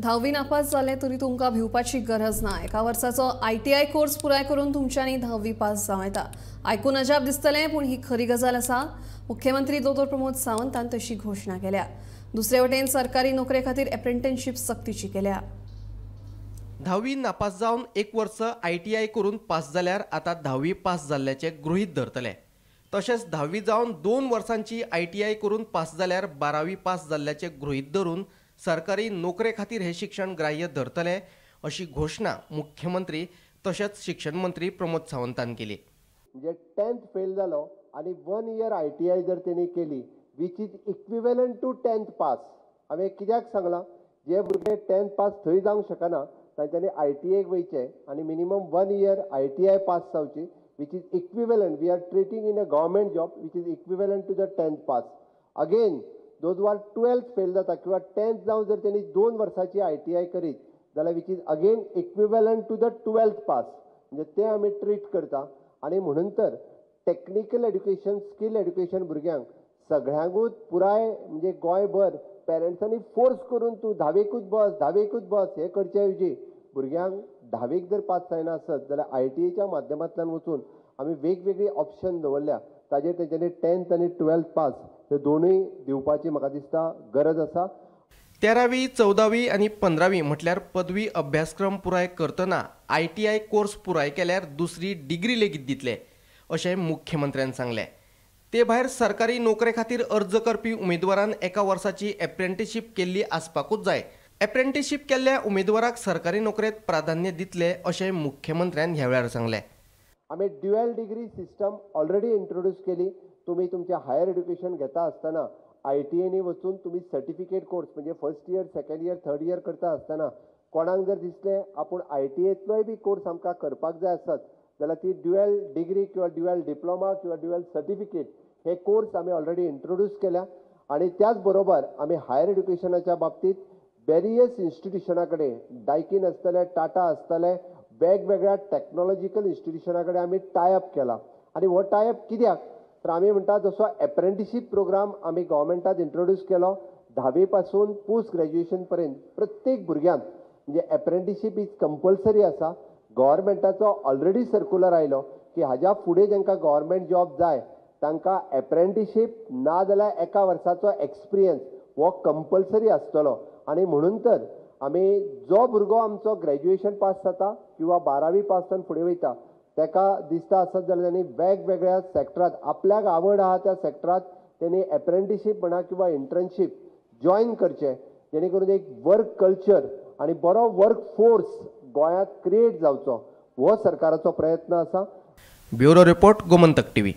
धावी नापास जाले तरी तुमकां भिवपाची गरज ना. एका वर्साचो ITI course पुराय करून तुमच्यांनी धावी पास जावं येता. आयकून अजाप दिसतलें, पूण ही खरी गजाल आसा. मुख्यमंत्री दोतोर प्रमोद सावंतान तशी घोशणा केल्या. दुसरे वटेन सरकारी नोकरे खातीर एप्रेंटिसशीप सक्तीची केल्या. धावी नापास जावन एक वर्स ITI करून पास जाल्यार आतां धावी पास जाल्ल्याचें गृहीत धरतले. तशेंच धावी जावन 2 वर्सांची ITI करून पास जाल्यार 12वी पास जाल्ल्याचें गृहीत धरून सरकारी नोकरे खातीर हे शिक्षण ग्राह्य धरतले अशी घोशणा मुख्यमंत्री तशेंच शिक्षण मंत्री प्रमोद सावंतान केली. म्हणजे 10th fail जालो आनी 1 इयर ITI जर तेणी केली which is equivalent to 10th pass. हांवें कित्याक सांगलां, जे भुरगे 10th pass थंय जावंक शकना तांच्यांनी ITI वयचें आनी मिनिमम 1 इयर ITI pass जावची which is equivalent. We are treating in a government job which is equivalent to the 10th pass. Again those who are 12th fail जाता किंवा 10th जावन जर तेणी 2 वर्साची ITI करीत जाल्यार which is again equivalent to the 12th pass. म्हणजे ते आमी ट्रीट करता. आनी म्हणून तर टॅक्निकल एड्युकेशन, स्कील एड्युकेशन भुरग्यांक सगळ्यांकूच पुराय म्हणजे गोंयभर पेरंट्सांनी फोर्स करून तूं धावेकूच बस, धावेकूच बस हें करचे ऐवजी भुरग्यांक धावेक जर पास जायना आसत जाल्यार ITIच्या माध्यमांतल्यान वचून आमी वेगवेगळी ऑप्शन दवरल्या. ताजेर तेंच्यांनी 10th आनी 12th pass हे दोनूय दिवपाची म्हाका दिसता गरज आसा. 13वी, 14वी आनी 15वी म्हटल्यार पदवी अभ्यासक्रम पुराय करतना ITI course पुराय केल्यार दुसरी डिग्री लेगीत दितले अशें मुख्यमंत्र्यान सांगलें. ते भायर सरकारी नोकरे खातीर अर्ज करपी उमेदवारान एका वर्साची एप्रेंटिसशीप केल्ली आसपाकूच जाय. एप्रेंटिसशीप केल्ल्या उमेदवाराक सरकारी नोकरेंत प्राधान्य दितले अशें मुख्यमंत्र्यान ह्या वेळार सांगलें. आमी dual degree system already introduce केली. तुमी तुमचें हायर एड्युकेशन घेता आसतना ITI वचून तुमी सर्टिफिकेट कोर्स म्हणजे 1st year, 2nd year, 3rd year करता आसतना कोणाक जर दिसलें आपूण ITIतलोय बी कोर्स आमकां करपाक जाय आसत जाल्यार ती ड्युएल डिग्री किंवा ड्युएल डिप्लोमा किंवा ड्युएल सर्टिफिकेट हे कोर्स आमी ऑलरेडी इंट्रोड्यूस केल्या. आनी त्याच बरोबर आमी हायर एड्युकेशनाच्या बाबतींत वेरियस इन्स्टिट्युशना कडेन, डायकीन आसतले, टाटा आसतले, वेगवेगळ्या टॅक्नोलॉजिकल इन्स्टिट्युशना कडेन आमी टायअप केला. आनी हो टायअप कित्याक तर आमी म्हणटा जसो एप्रेंटिसशीप प्रोग्राम आमी गव्हर्मेंटान इंट्रोड्यूस केलो 10वी पासून पोस्ट ग्रॅज्युएशन पर्यंत प्रत्येक भुरग्यांक म्हणजे एप्रेंटिसशीप is compulsory आसा. गव्हर्मेंटाचो ऑलरेडी सर्कुलर आयलो की हाज्या फुडें जांकां गव्हर्मेंट जॉब जाय तांकां एप्रेंटिसशीप ना जाल्यार एका वर्साचो एक्सपिरियन्स हो कंपल्सरी आसतलो. आनी म्हणून तर आमी जो भुरगो आमचो ग्रॅज्युएशन पास जाता किंवा 12वी पास जावन फुडें वयता ताका दिसता आसत जाल्यार तांणी वेगवेगळ्या सेक्टरांत आपल्याक आवड आहा त्या सेक्टरांत तेणी एप्रेंटिसशीप म्हणा किंवा इंटर्नशीप जॉयन करचें, जेणे करून एक वर्क कल्चर आनी बरो वर्क फोर्स गोंयांत क्रिएट जावचो हो सरकाराचो प्रयत्न आसा. Bureau report, Gomantak TV.